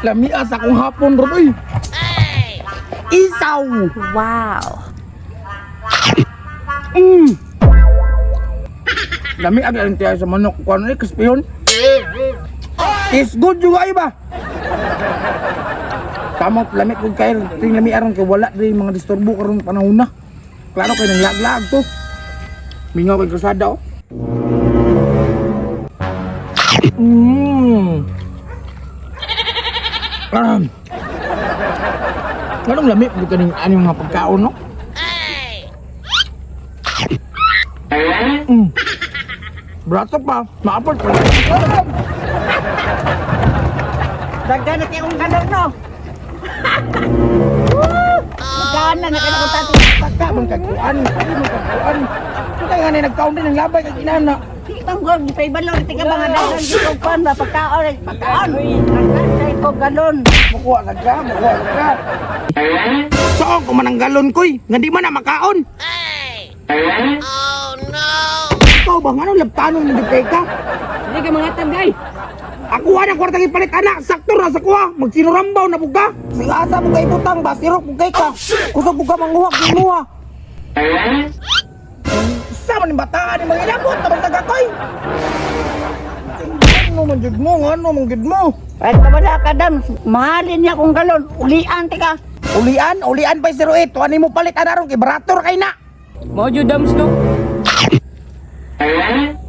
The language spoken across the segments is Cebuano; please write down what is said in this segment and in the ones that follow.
Lamia sa akong hapon ron uy. Isaw. Wow. Lami agad ang tiyan sa manok kuan eh crispy. Is good juga ay ba? Tama lami kung kayo ting lami aron kay wala diri mga disturbo karon panahon na. Klaro kay nang laglag to. Mingaw kay krusada oh. Ah. Anong lami pud kaning aning mga pagkaon no? Brato pa, maapot pa. Daghan na kayong galon no. Daghan na kayong tato. Pagka man kagkuan, ay man kagkuan. Kaya nga na nagkaon din ng labay kag inana. Tang gog di balon ti ka mga daghan di ko pan ba pagkaon pagkaon. Daghan kay ko galon. Mukuha sa ka, mukuha sa ka. Saan ko man ang galon koy? Nga di man na makaon. Oh no! Ikaw ba nga nung labtanon ng kay ka? Hindi ka mga tagay. Ako ang kwarta gipalit ana, sakto ra sa kuha. Magsinurambaw na pug ka. Sige asa mo kay butang ba sirok pug kay ka. Kusog pug ka manguha kinuha. Sa man bataan ni mga ilabot na taga koy. Ano man jud mo, ano man jud mo? Ay wala ka dam, mahalin niya akong galon. Ulian ti ka. Ulian, ulian pa 08. Tuan mo palit ana ron kay barato ra kay na. Mao jud dams no.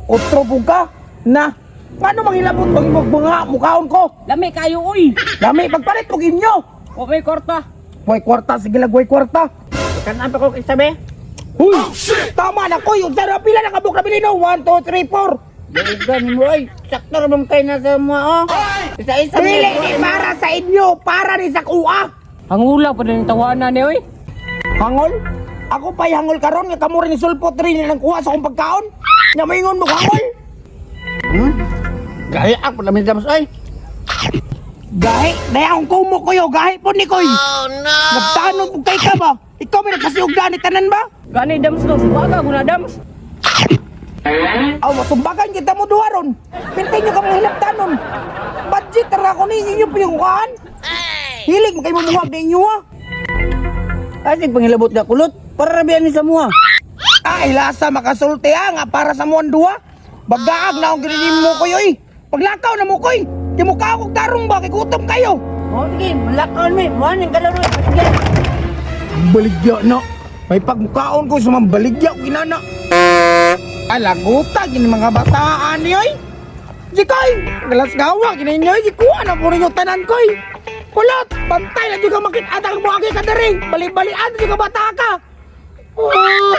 Otro pug ka na. Paano mangilabot bang imong mga mukaon ko? Lami kayo uy. Dami pagpalit og inyo. Wa may kwarta. Way kwarta sige lag way kwarta. Kanan pa ko isabi. Huy! Tama na koy! Unsa na pila na kabuk na bilino? 1, 2, 3, 4! Daghan mo ay sakto ra bang kay na sa mo oh. Isa-isa. Dili ni para sa inyo! Para ni sa kuha! Hangula pa din tawanan ni uy. Hangol? Ako pa'y hangol karon nga kamo rin sulpot rin ng kuha sa akong pagkaon? Nga maingon mo hangol? Gahi ako namin dams ay. Gahi! Daya akong kumo koyo! Gahi po ni koy! Oh no! Nagtanon po kay ka ba? Ikaw may nagpasiugda ni tanan ba? Gani dams no, subaga ko na dams. Aw, matumbagan kita mo duha ron. Pintayin nyo ka mga hilaptanon. Budget ra ko ninyo yung piyungkaan. Hilig mo kayo mamuhag na inyo ha. Asig pangilabot na kulot para rabian ni sa mua. Ay, lasa makasulti ah, nga para sa muang duha. Bagaag na akong gininim mo koy, oy. Paglakaw na mo koy. Di mo ka akong tarong ba, kay gutom kayo. Oh, sige, malakaon mi. Mo ning galon oy. Sige. Baligya na. May pagmukaon ko sa mambaligya ko kinana. Alaguta, gini mga bataan ni oy. Di koy, galas gawa, gini inyo, di kuha na po ninyo tanan koy. Kulot, bantay na di ka makita ang mo agi ka diri. Bali-balian di ka bata ka. Oh.